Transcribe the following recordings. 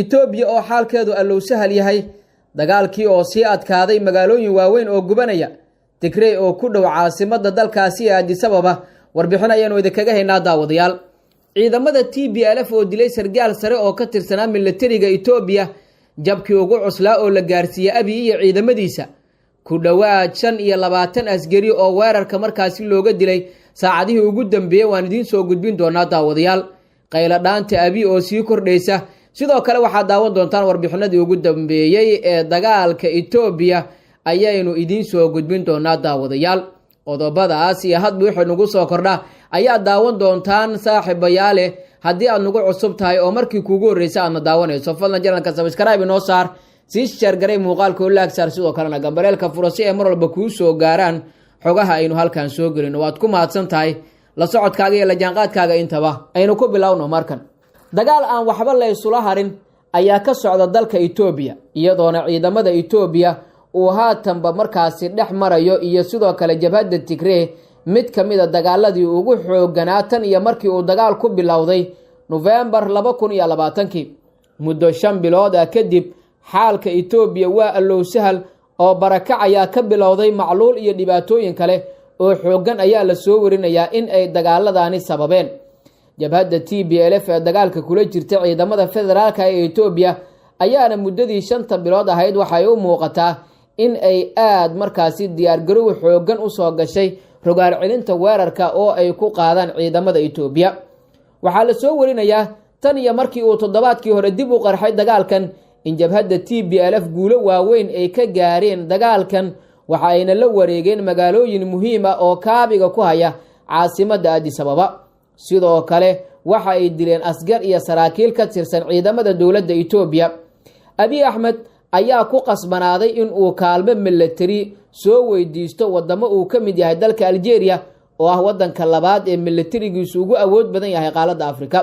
Etoobiya oo xaalkeedu allow sahal yahay, dagaalkii oo sii adkaaday, magaalooyin waaweyn oo gubanaya, Tigrey oo ku dhow caasimadda dalkaasi ee Adisababa. Warbixin ayaanu idinkaga haynaa, daawadayaal. Ciidamada TPLF oo dilay sargaal sare oo ka tirsanaa milatariga Etoobiya, jabkii ugu cuslaa oo la gaarsiiyey Abiy iyo ciidamadiisa, ku dhowaad 25 askari oo weerarka markaasi looga dilay saacadihii ugu dambeeyey, waan idiin soo gudbin doonaa, daawadayaal. Qaylo dhaanta Abiy oo sii kordhaysa. Sidoo kale waxaad daawan doontaan warbixinadii ugu dambeeyey ee dagaalka Etoobiya ayaynu idiin soo gudbin doonaa, daawadayaal. Qodobadaas iyo hadba wixii nagu soo kordha ayaad daawan doontaan, saaxiibayaale. Haddii aad nagu cusub tahay oo markii kuugu horreysa aadna daawanayso, fadlan channelka subscribe inoo saar, sii share garay muuqaalka oo like saar, sidoo kalena gambaleelka furo si ay mar walba kuu soo gaaraan xogaha aynu halkan soo gelino. Waad ku mahadsan tahay la socodkaaga iyo la jaanqaadkaaga intaba. Aynu ku bilowno markan. Dagaal aan waxba la isula harin ayaa ka socda dalka Etoobiya, iyadoona ciidamada Etoobiya uu haatanba markaasi dhex marayo iyo sidoo kale jabhadda Tigree mid ka mid a dagaaladii ugu xooganaa tan iyo markii uu dagaal ku bilowday Nofembar 2020-kii. Muddo 5 bilood ah kadib, xaalka Etoobiya waa allow sahal oo barakac ayaa ka bilowday, macluul iyo dhibaatooyin kale oo xooggan ayaa la soo warinayaa in ay dagaaladani sababeen. Jabhadda TPLF ee dagaalka kula jirta ciidamada federaalka ee Etoobiya ayaana muddadii 5-ta bilood ahayd waxay u muuqataa in ay aada markaasi diyaargarow xooggan usoo gashay rogaal celinta weerarka oo ay ku qaadaan ciidamada Etoobiya. Waxaa la soo warinayaa tan iyo markii uu toddobaadkii hore dib u qarxay dagaalkan in jabhadda TPLF guulo waaweyn ay ka gaareen dagaalkan, waxa ayna la wareegeen magaalooyin muhiim ah oo kaabiga ku haya caasimadda Addis Ababa. Sidoo kale waxa ay dileen asgar iyo saraakiil ka tirsan ciidamada dowladda Etoobiya. Abiy Axmed ayaa ku qasbanaaday in uu kaalmo milatari soo weydiisto wadamo uu ka mid yahay dalka Algeria, oo ah wadanka labaad ee milatarigiisu ugu awood badan yahay qaaradda Afrika.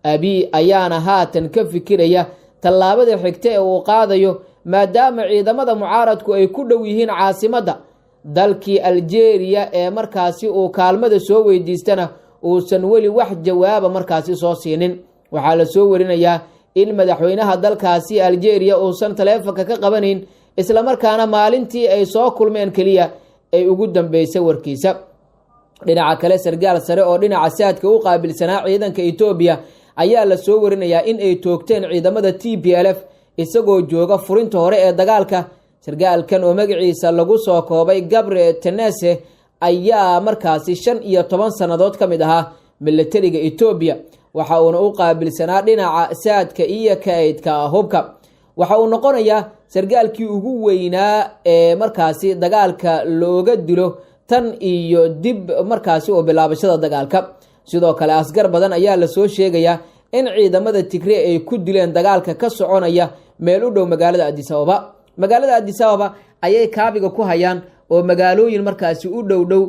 Abiy ayaana haatan ka fikiraya tallaabada xigta ee uu qaadayo, maadaama ciidamada mucaaradku ay ku dhow yihiin caasimadda. Dalkii Algeria ee markaasi uu kaalmada soo weydiistana uusan weli wax jawaaba markaasi soo siinin. Waxaa la soo warinayaa in madaxweynaha dalkaasi Algeria uusan taleefonka ka qabanayn, islamarkaana maalintii ay soo kulmeen keliya ay ugu dambeysay warkiisa. Dhinaca kale, sargaal sare oo dhinaca saadka u qaabilsanaa ciidanka Etoobiya ayaa la soo warinayaa in ay toogteen ciidamada TPLF isagoo jooga furinta hore ee dagaalka. Sargaalkan oo magaciisa lagu soo koobay Gabre Tenese ayaa markaasi 15 sannadood ka mid ahaa milatariga Etoobiya, waxa uuna u qaabilsanaa dhinaca saadka iyo kaydka hubka. Waxa uu noqonayaa sargaalkii ugu weynaa ee markaasi dagaalka looga dilo tan iyo dib markaasi oo bilaabashada dagaalka. Sidoo kale asgar badan ayaa lasoo sheegayaa in ciidamada Tigrey ay ku dileen dagaalka ka soconaya meel u dhow magaalada Addis Ababa. Magaalada Addis Ababa ayay kaabiga ku hayaan oo magaalooyin markaasi u dhow dhow,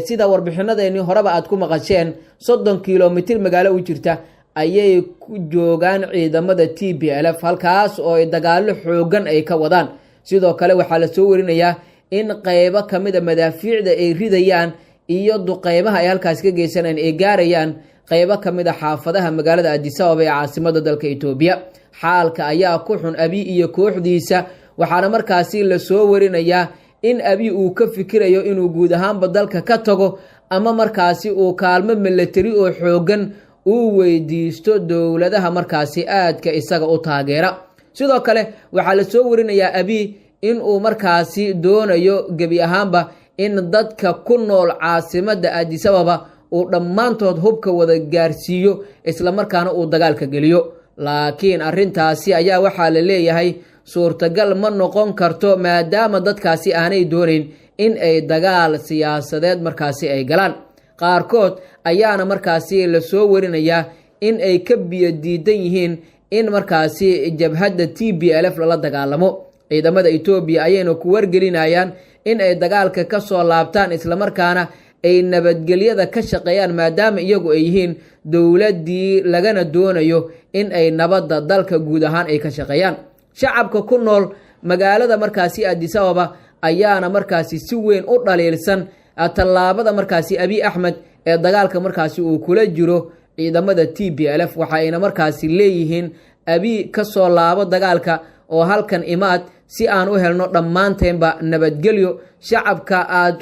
sida warbixinadeennii horeba aad ku maqasheen, 30 kilomitir magaalo u jirta ayay ku joogaan ciidamada TPLF, halkaas oo ay dagaalo xoogan ay ka wadaan. Sidoo kale waxaa lasoo warinayaa in qeybo kamida madaafiicda ay ridayaan iyo duqeymaha ay halkaas ka geysanayaan ay gaarayaan qeybo kamid a xaafadaha magaalada Addis Ababa ee caasimada dalka Etoobiya. Xaalka ayaa ku xun Abiy iyo kooxdiisa, waxaana markaasi lasoo warinayaa in Abiy uu ka fikirayo inuu guud ahaanba dalka ka tago ama markaasi uu kaalmo milatari oo xoogan uu weydiisto dowladaha markaasi aadka isaga u taageera. Sidoo kale waxaa lasoo warinayaa Abiy inuu markaasi doonayo gebi ahaanba in dadka ku nool caasimadda Addis Ababa uu dhammaantood hubka wada gaarsiiyo, islamarkaana uu dagaalka geliyo. Laakiin arrintaasi ayaa waxaa la leeyahay suurtagal ma noqon karto, maadaama dadkaasi aanay doonayn in ay dagaal siyaasadeed markaasi ay galaan. Qaarkood ayaana markaasi lasoo warinayaa in ay ka biyo diidan yihiin in markaasi jabhadda TPLF lala dagaalamo. Ciidamada Etoobiya ayayna ku wargelinayaan in ay dagaalka ka soo laabtaan, islamarkaana ay nabadgelyada ka shaqeeyaan, maadaama iyagu ay yihiin dowladdii lagana doonayo in ay nabadda dalka guud ahaan ay ka shaqeeyaan. Shacabka ku nool magaalada markaasi Addis Ababa ayaana markaasi si weyn u dhaliilsan tallaabada markaasi Abiy Axmed ee dagaalka markaasi uu kula jiro ciidamada TPLF. Waxayna markaasi leeyihiin Abiy ka soo laabo dagaalka oo halkan imaad si aan u helno dhammaanteenba nabadgelyo. Shacabka aad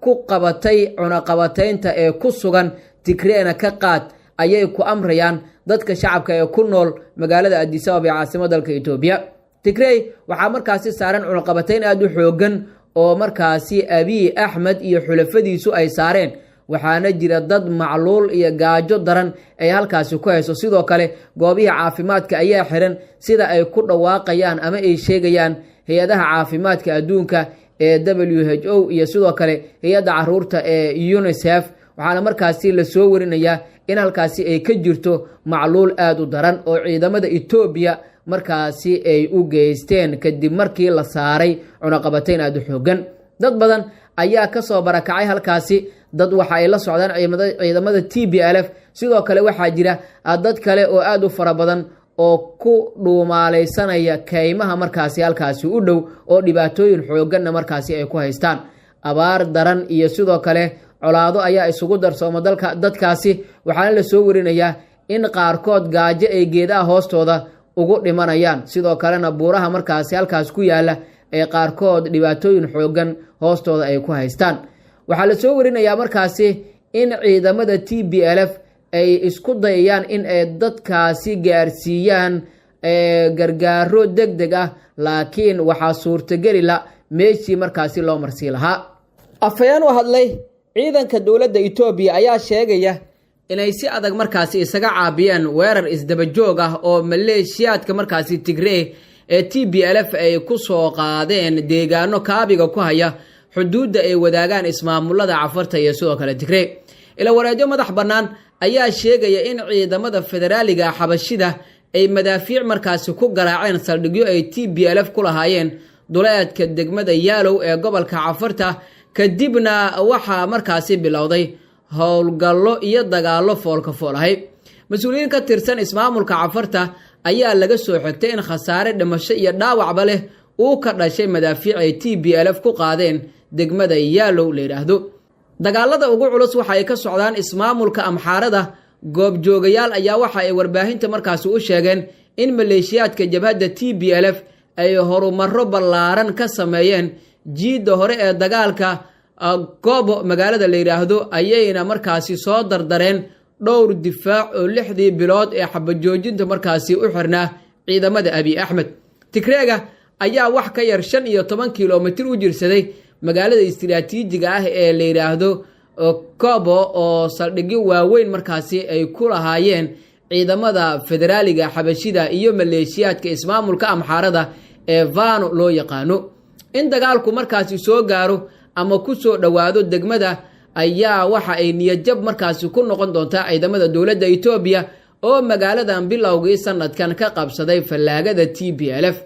ku qabatay cunaqabataynta ee ku sugan Tigreena ka qaad, ayay ku amrayaan dadka shacabka ee ku nool magaalada Addis Ababa ee caasimadda dalka Itoobiya. Tigrey waxaa markaasi saaran cunaqabatayn aada u xoogan oo markaasi Abiy Axmed iyo xulafadiisu ay saareen, waxaana jira dad macluul iyo gaajo daran ay halkaasi ku hayso. Sidoo kale goobihii caafimaadka ayaa xiran, sida ay ku dhawaaqayaan ama ay sheegayaan hay-adaha caafimaadka adduunka ee WHO iyo sidoo kale hay-adda caruurta ee UNICEF. Waxaana markaasi lasoo warinayaa in halkaasi ay ka jirto macluul aada u daran oo ciidamada Etoobiya markaasi ay u geysteen kadib markii la saaray cunaqabatayn aada u xoogan. Dad badan ayaa kasoo barakacay halkaasi. Dad waxa ay la socdaan ciidamada TPLF. Sidoo kale waxaa jira dad kale oo aada u fara badan oo ku dhuumaaleysanaya kaymaha markaasi halkaasi u dhow, oo dhibaatooyin xooganna markaasi ay ku haystaan. Abaar daran iyo sidoo kale colaado ayaa isugu darsooma dalka dadkaasi, waxaana la soo warinayaa in qaarkood gaajo ay geedaha hoostooda ugu dhimanayaan. Sidoo kalena buuraha markaasi halkaas ku yaala ee qaarkood dhibaatooyin xoogan hoostooda ay ku haystaan. Waxaa la soo warinayaa markaasi in ciidamada TPLF ay isku dayayaan in ay dadkaasi gaarsiiyaan gargaaro deg deg ah, laakiin waxaa suurtageli la meeshii markaasi loo marsii lahaa. Afhayeen u hadlay ciidanka dowladda Itoobiya ayaa sheegaya inay si adag markaasi isaga caabiyeen weerar isdaba joog ah oo maleeshiyaadka markaasi Tigree ee TPLF ay ku soo qaadeen deegaano kaabiga ku haya xuduudda ay wadaagaan ismaamulada Cafarta iyo sidoo kale Tigree. Ilawareedyo madax bannaan ayaa sheegaya in ciidamada federaaliga Xabashida ay madaafiic markaasi ku garaaceen saldhigyo ay TPLF ku lahaayeen duleedka degmada Yaalow ee gobolka Cafarta. Kadibna waxaa markaasi bilowday howlgallo iyo dagaallo foolka fool ahay. Mas-uuliyiin ka tirsan ismaamulka Cafarta ayaa laga soo xigtay in khasaare dhimasho iyo dhaawacba leh uu ka dhashay madaafiic ay TPLF ku qaadeen degmada Yaalow la yidhaahdo. Dagaalada ugu culus waxa ay ka socdaan ismaamulka Amxaarada. Goobjoogayaal ayaa waxa ay warbaahinta markaasi u sheegeen in maleeshiyaadka jabhadda TPLF ay horumaro ballaaran ka sameeyeen jiidda hore ee dagaalka. Goobo magaalada la yidhaahdo ayayna markaasi soo dardareen dhowr difaac oo 6dii bilood ee xabajoojinta markaasi u xirnaa ciidamada Abiy Axmed. Tigreega ayaa wax ka yar 15 kilomitir u jirsaday magaalada istiraatiijiga ah ee la yidhaahdo Kobo, oo saldhigyo waaweyn markaasi ay ku lahaayeen ciidamada federaaliga Xabashida iyo maleeshiyaadka ismaamulka Amxaarada ee Vano loo yaqaano. In dagaalku markaasi soo gaaro ama ku soo dhowaado degmada ayaa waxa ay niyadjab markaasi ku noqon doontaa ciidamada dowladda Itoobiya oo magaaladan bilowgii sanadkan ka qabsaday fallaagada TPLF.